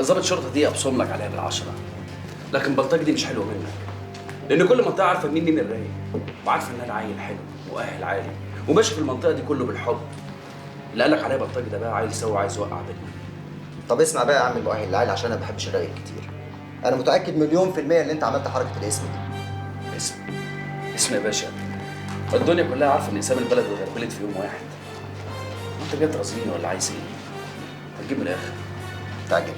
ظابط شرطه دي ابصم لك عليها بالعشرة، لكن بلطجي دي مش حلوة منك، لان كل منطقة عارفه مين الرايق، وعارفه ان انا عيل حلو مؤهل عالي وماشي في المنطقة دي كله بالحب. اللي قال لك عليا بلطجي ده بقى عيل سوي عايز يوقع بينا. طب اسمع بقى يا عم المؤهل العالي، عشان انا ما بحبش الرايق كتير. انا متاكد 1,000,000% ان انت عملت حركة الاسم دي. اسم؟ اسم يا باشا؟ الدنيا كلها عارفه ان اسام البلد اتغربلت في يوم واحد. انت جاي ترازيني ولا عايز ايه؟ هتجيب من الاخر. تعجب.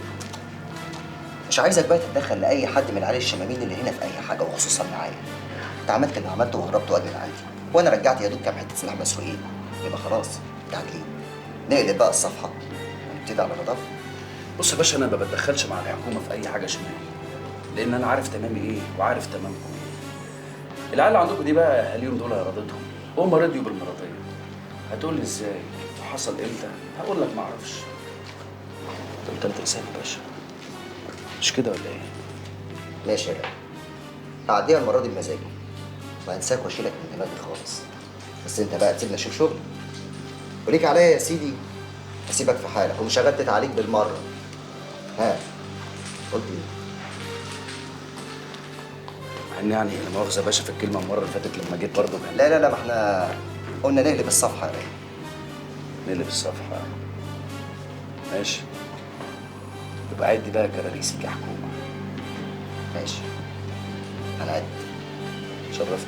مش عايزك بقى تتدخل لاي حد من العيال الشمامين اللي هنا في اي حاجة، وخصوصا معايا. انت عملت اللي عملته وهربت واد من عندي، وانا رجعت يا دوب كام حتة سلاح مسروقين. يبقى خلاص تعجلين، نقلب بقى الصفحة ونبتدي على نظافة. بص يا باشا، انا ما بتدخلش مع الحكومة في اي حاجة شمال، لان انا عارف تمامي ايه وعارف تمامكم ايه. العيال اللي عندكم دي بقى اهاليهم دول رضتهم، هم رضيوا بالمرضيه. هتقول لي ازاي وحصل امتى؟ هقول لك ما اعرفش. انت قلت 3 اقسام يا باشا، مش كده ولا ايه؟ ماشي يا جدع، هعديها المرة دي بمزاجي وهنساك واشيلك من دماغي خالص، بس انت بقى تسيبني اشوف شغل. وليك عليا يا سيدي، هسيبك في حالك ومش هغتت عليك بالمرة. ها قلت ايه؟ مع ان يعني لا مؤاخذة يا باشا في الكلمة، المرة اللي فاتت لما جيت برضه كان لا لا لا، ما احنا قلنا نقلب الصفحة يا راجل. نقلب الصفحة، ماشي. يبقى عد بقى كراريسك يا حكومة. ماشي هنعد. شرفت.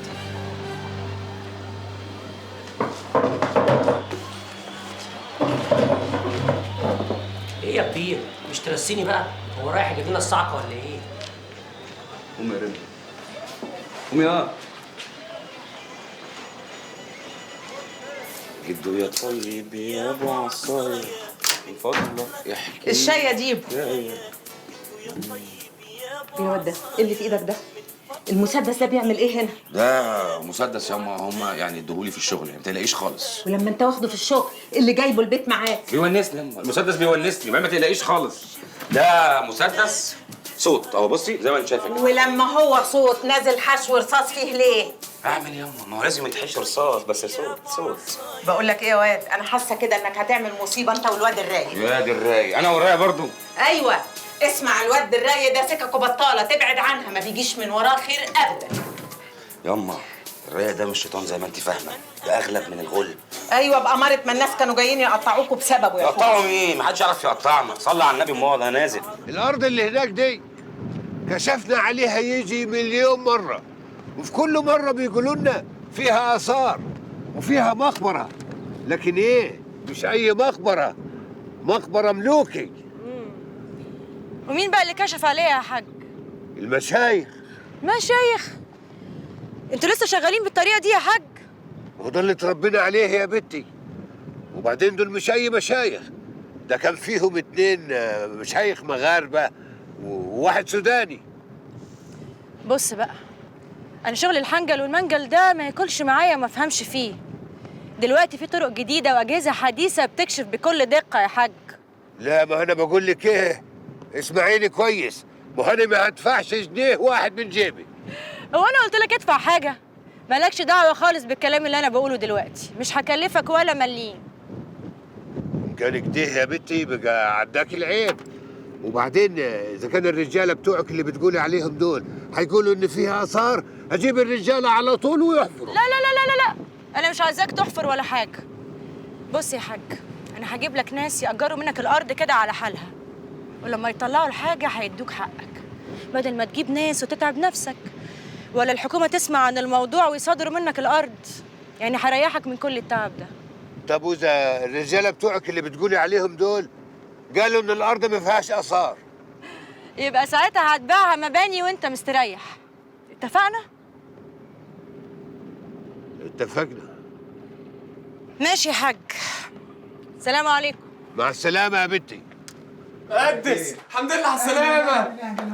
ايه يا كبير، مش ترسيني بقى؟ هو رايح يجيب لنا الصعقة ولا ايه؟ قوم يا رمي، قوم يا جدو يا طيب يا ابو عصاية، من فضلك احكي الشاي يا ديب. ايه الواد ده؟ ايه اللي في ايدك ده؟ المسدس ده بيعمل ايه هنا؟ ده مسدس هما يعني ادوهولي في الشغل، يعني ما تقلقيش خالص. ولما انت واخده في الشغل اللي جايبه البيت معاك؟ بيونسني يما، المسدس بيونسني، ما تقلقيش خالص. ده مسدس صوت اهو، بصي زي ما انت شايفه كده. ولما هو صوت نازل حشو رصاص فيه ليه؟ اعمل ايه يما؟ ما هو لازم يتحشي رصاص، بس صوت صوت. بقول لك ايه يا واد، انا حاسه كده انك هتعمل مصيبة انت والواد الرايق. يا دي الرايق، انا والرايق برضو؟ ايوه، اسمع، الواد الرايق ده سكك وبطاله، تبعد عنها، ما بيجيش من وراه خير ابدا. يما الرايق ده مش شيطان زي ما انت فاهمه، ده اغلب من الغلب. ايوه بأمارة ما الناس كانوا جايين يقطعوكوا بسببه يا اخويا. يقطعوا مين؟ ما حدش يعرف يقطعنا، صلي على النبي. امال انا نازل. الارض اللي هناك دي كشفنا عليها يجي 1,000,000 مرة، وفي كل مرة بيقولوا لنا فيها آثار وفيها مقبرة، لكن إيه؟ مش أي مقبرة، مقبرة ملوكي. ومين بقى اللي كشف عليها يا حاج؟ المشايخ. مشايخ؟ انتوا لسه شغالين بالطريقة دي يا حاج؟ وده اللي اتربينا عليه يا بنتي. وبعدين دول مش أي مشايخ، ده كان فيهم 2 مشايخ مغاربة وواحد سوداني. بص بقى، أنا شغل الحنجل والمنجل ده ما ياكلش معايا وما افهمش فيه. دلوقتي في طرق جديدة وأجهزة حديثة بتكشف بكل دقة يا حاج. لا ما أنا بقول لك إيه، اسمعيني كويس، ما أنا ما هدفعش جنيه واحد من جيبي. هو أنا قلت لك ادفع حاجة؟ مالكش دعوة خالص بالكلام اللي أنا بقوله دلوقتي، مش هكلفك ولا مليم. إن كان كده يا بنتي بقى عداك العيب. وبعدين إذا كان الرجالة بتوعك اللي بتقولي عليهم دول هيقولوا إن فيها آثار، هجيب الرجالة على طول ويحفروا. لا لا لا لا لا، أنا مش عايزاك تحفر ولا حاجة. بص يا حاج، أنا هجيب لك ناس يأجروا منك الأرض كده على حالها، ولما يطلعوا الحاجة هيدوك حقك، بدل ما تجيب ناس وتتعب نفسك، ولا الحكومة تسمع عن الموضوع ويصادروا منك الأرض. يعني هريحك من كل التعب ده. طب وإذا الرجالة بتوعك اللي بتقولي عليهم دول قالوا إن الأرض ما فيهاش آثار؟ يبقى ساعتها هتبيعها مباني وأنت مستريح. اتفقنا؟ اتفقنا. ماشي يا حاج، سلام عليكم. مع السلامة يا بنتي. مهندس، الحمد لله على السلامة.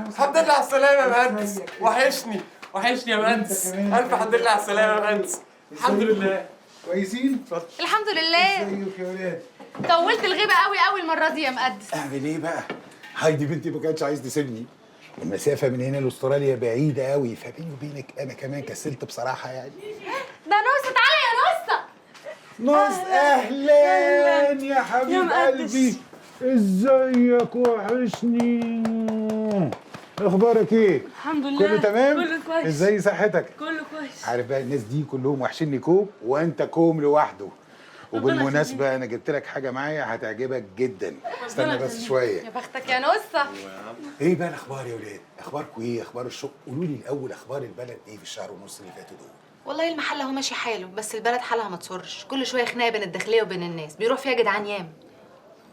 الحمد لله على السلامة يا مهندس، وحشني وحشني يا مهندس. ألف الحمد لله على السلامة يا مهندس. الحمد لله. كويسين؟ الحمد لله. ازيك يا ولاد؟ طولت الغيبة قوي قوي المرة دي يا مقدس. اعمل ايه بقى؟ هايدي بنتي ما كانتش عايز تسيبني، المسافة من هنا لاستراليا بعيدة قوي، فبيني وبينك أنا كمان كسلت بصراحة يعني. ده نوسة، تعالى يا نوسة. نوس، أهلا يا حبيب قلبي. ازيك؟ وحشني. اخبارك ايه؟ الحمد لله، كله تمام؟ كله كويس. ازاي صحتك؟ كله كويس. عارف بقى الناس دي كلهم وحشني كوم وانت كوم لوحده. وبالمناسبة انا جبت لك حاجة معايا هتعجبك جدا. استنى بس شوية. يا بختك يا نصه. ايه بقى الاخبار يا ولاد؟ اخباركم ايه؟ اخبار الشغل؟ قولوا لي الاول اخبار البلد ايه في الشهر ونص اللي فاتوا دول؟ والله المحل اهو ماشي حاله، بس البلد حالها ما تسرش، كل شوية خناقه بين الداخلية وبين الناس، بيروح فيها جدعان ياما.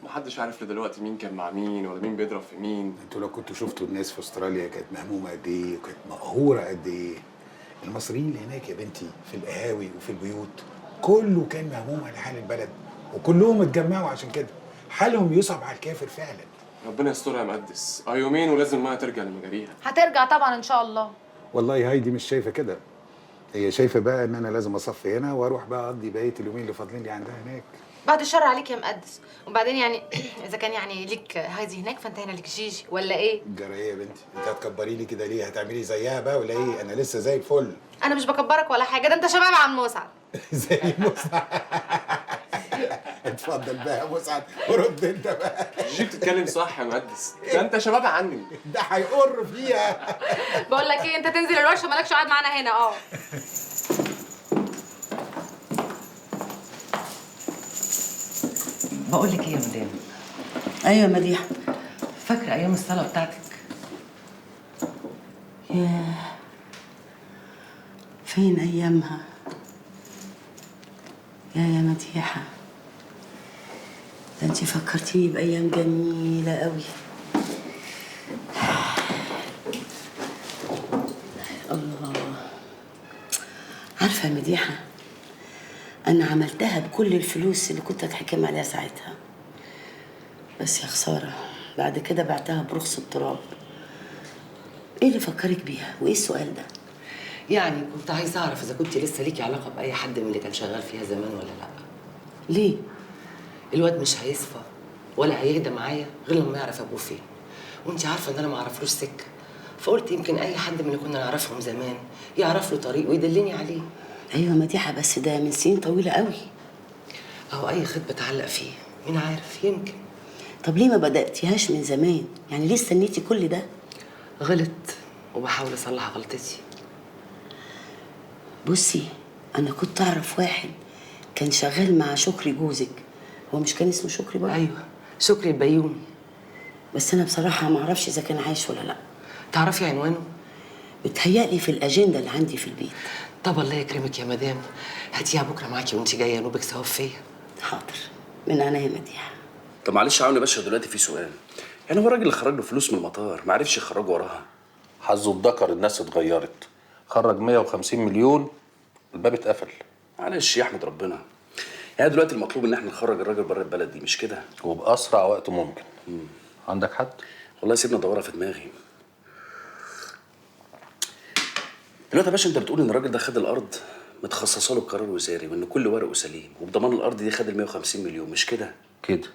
محدش عارف لدلوقتي مين كان مع مين ولا مين بيضرب في مين. انتوا لو كنتوا شفتوا الناس في استراليا كانت مهمومه قد ايه وكانت مقهوره قد ايه. المصريين اللي هناك يا بنتي في القهاوي وفي البيوت كله كان مهموم على حال البلد، وكلهم اتجمعوا عشان كده حالهم يصعب على الكافر فعلا. ربنا يسترها يا مقدس، يومين ولازم المية ترجع لمجاريها. هترجع طبعا ان شاء الله. والله هايدي مش شايفه كده، هي شايفه بقى ان انا لازم اصفي هنا واروح بقى اقضي بقية اليومين اللي فاضلين لي عندها هناك. بعد الشر عليك يا مقدس. وبعدين يعني اذا كان يعني ليك هايدي هناك فانت هنا ليك جيجي ولا ايه؟ جرى ايه يا بنتي؟ انت هتكبري لي كده ليه؟ هتعملي زيها بقى ولا ايه؟ انا لسه زي الفل. انا مش بكبرك ولا حاجة، ده انت شباب عم مسعد. زي مسعد. اتفضل بقى يا مسعد ورد انت بقى. جيجي بتتكلم صح يا مقدس، ده انت شباب عني. ده هيقر فيها. بقول لك ايه، انت تنزل الورشة مالكش قاعد معانا هنا. بقول لك ايه يا مدام؟ ايوه يا مديحه. فاكره ايام الصلاة بتاعتك؟ ياه، فين ايامها يا مديحه؟ ده انتي فكرتيني بايام جميلة قوي. الله، عارفه يا مديحه انا عملتها بكل الفلوس اللي كنت اتحكم عليها ساعتها، بس يا خسارة بعد كده بعتها برخص التراب. ايه اللي فكرك بيها وايه السؤال ده؟ يعني كنت عايزه اعرف اذا كنت لسه ليكي علاقة باي حد من اللي كان شغال فيها زمان ولا لا. ليه؟ الواد مش هيصفى ولا هيهدى معايا غير لما يعرف ابوه فين، وانت عارفه ان انا ما اعرفلوش سكة، فقلت يمكن اي حد من اللي كنا نعرفهم زمان يعرف له طريق ويدلني عليه. ايوه مديحه، بس ده من سنين طويلة قوي. او اي خيط بتعلق فيه، مين عارف، يمكن. طب ليه ما بداتيهاش من زمان؟ يعني ليه استنيتي كل ده؟ غلط وبحاول اصلح غلطتي. بصي، انا كنت اعرف واحد كان شغال مع شكري جوزك، هو مش كان اسمه شكري برضه؟ ايوه شكري البيومي. بس انا بصراحة ما اعرفش اذا كان عايش ولا لا. تعرفي عنوانه؟ بتهيألي في الاجندة اللي عندي في البيت. طب الله يكرمك يا مدام، هاتيها بكره معاكي وانت جاية نوبك ثواب فيا. حاضر، من عينيا يا مديحه. طب معلش يا عون باشا، دلوقتي في سؤال، يعني هو الراجل اللي خرج له فلوس من المطار ما عرفش يخرجه وراها؟ حظه اتذكر، الناس اتغيرت، خرج 150 مليون الباب اتقفل. معلش يا احمد ربنا، يعني دلوقتي المطلوب ان احنا نخرج الراجل بره البلد دي مش كده؟ وباسرع وقت ممكن. عندك حد؟ والله سيبنا ادورها في دماغي. دلوقتي يا باشا انت بتقول ان الراجل ده خد الارض متخصصة له بقرار وزاري وان كل ورقة سليم وبضمان الارض دي خد ال 150 مليون مش كده؟ كده.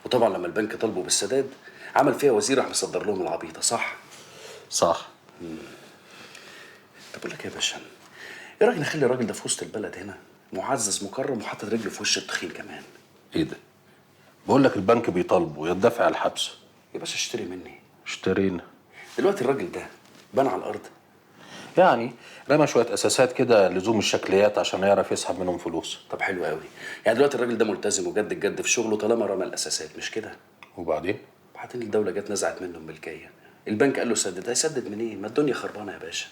وطبعا لما البنك طالبه بالسداد عمل فيها وزير راح مصدر لهم العبيطه، صح؟ صح. طب اقول لك يا باشا، ايه رايك نخلي الراجل ده في وسط البلد هنا معزز مكرم وحاطط رجله في وش التخين كمان؟ ايه ده؟ بقول لك البنك بيطالبه يدفع على الحبس. يا باشا اشتري مني. اشترينا. دلوقتي الراجل ده بنى على الارض، يعني رمى شوية اساسات كده لزوم الشكليات عشان يعرف يسحب منهم فلوس. طب حلو قوي، يعني دلوقتي الراجل ده ملتزم وجد الجد في شغله طالما رمى الاساسات مش كده؟ وبعدين؟ بعدين الدولة جت نزعت منه الملكية، البنك قال له سدد، هيسدد منين؟ ما الدنيا خربانة يا باشا.